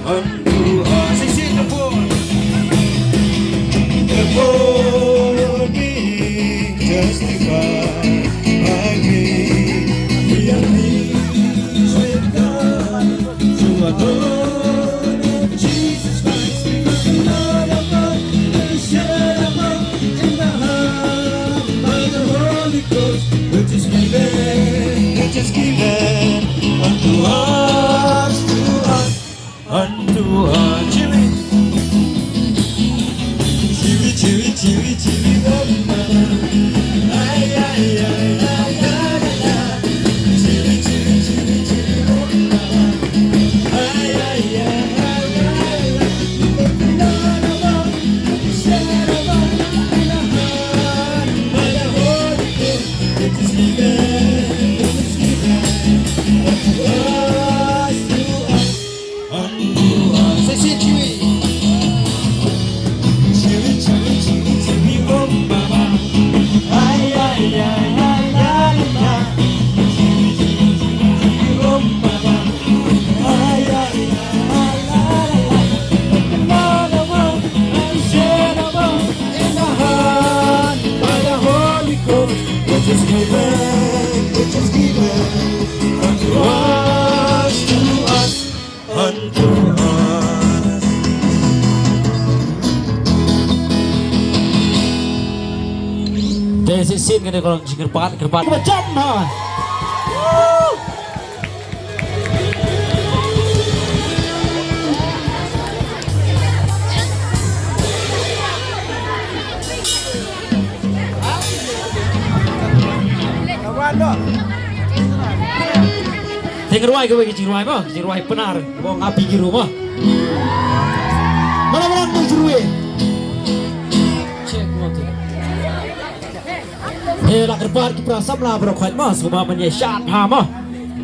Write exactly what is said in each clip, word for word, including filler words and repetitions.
Unto us is in the born. The born being justified by grace. We are peace with God through our Lord Jesus Christ. The blood of God is shed abroad in the heart by the Holy Ghost, which is given, which is given unto us, to us. Unto our Jimmy. Jimmy, Jimmy, Jimmy, Jimmy, oh, mama. Ay, ay, ay, ay, ay, ay, ay. Jimmy, Jimmy, Jimmy, Jimmy, oh, mama. Ay, ay, ay, ay, ay, ay. By the Holy Ghost, it is given, it is given unto us, to us. Say, say, Chewy. Chewy, Chewy, Chewy, Chewy, oh, mama. Ay, ay, ay, ay, ay, ay. Chewy, Chewy, Chewy, Chewy, oh, mama. Ay, ay, ay, ay, ay, ay. Another one, I said a word in the heart by the Holy Ghost, which is given, which is given unto us, to us. Unto us. Te shisien kane ka long jingkyrpad, kyrpad. Ba jam ha. Te ngi rwai kawei ka jingrwai mo, ka jingrwai Pnar, kaba ong Api Kiru mo. Mana mana ka jingrwai. Check, one, two. He la kyrpad ki para samla baroh khoit mo, sngewbha ban ïa shad bha mo.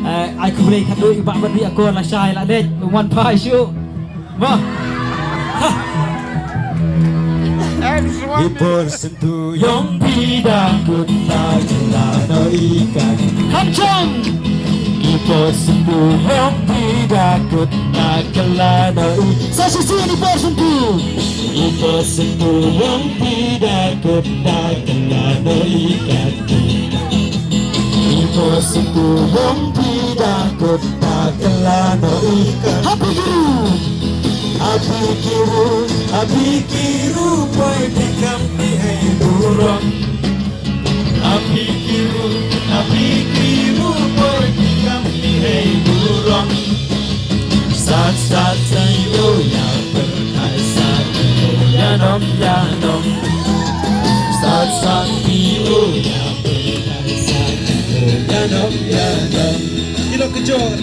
Eh, ai khublei khadduh ïa i Bah Badri Akor, la shai la dei, wan phai shuh. Mo. Ha. I por Syntu ïong phi da kut ta jylla noh i kat. Kham chong. I por Syntu ïong phi da kut ta jylla noh i. Sa shisien i por Syntu. I por Syntu ïong phi da kut ta jylla noh i kat. I por Syntu ïong phi da kut ta jylla noh i kat. Happy Kiru. Api Kiru, Api Kiru, poi phi kam phi hei burong. Api Kiru, Api Kiru, poi phi kam phi hei burong. Sat sat sa ïo ïa pyrthai sat ïo ïa nom ïa nom. Sat sat ïo ïa pyrthai sat ïo ïa nom ïa nom. Ki long ki jor.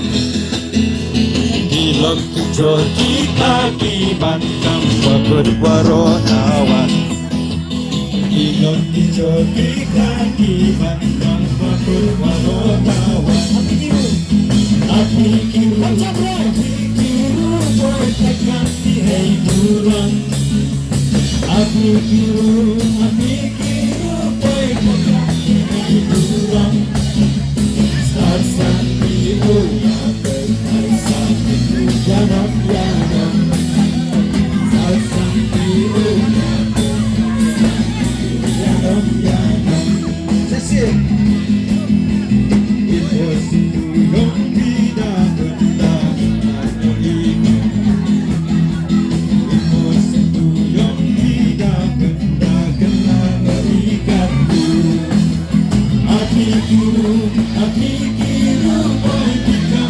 Ki long ki jor ki kha ki ban kam wa kut wa ro na wa. Ki long ki jor ki kha ki ban kam wa kut wa ro na wa. Api Kiru, Api Kiru, Api Kiru, boy, ta kam ki hei burong. Api Kiru, Api Kiru, poi phi kam phi hei burong. Sat sat ïo ïa pyrthai sat ïo ïa nom ïa nom. Sat sat ïo ïa pyrthai sat ïo ïa nom ïa nom. Sa shisien. I por Syntu ïong phi da kynda kynda noh i kat. I por Syntu ïong phi da kynda kynda noh i kat. Api Kiru, Api Kiru, poi phi kam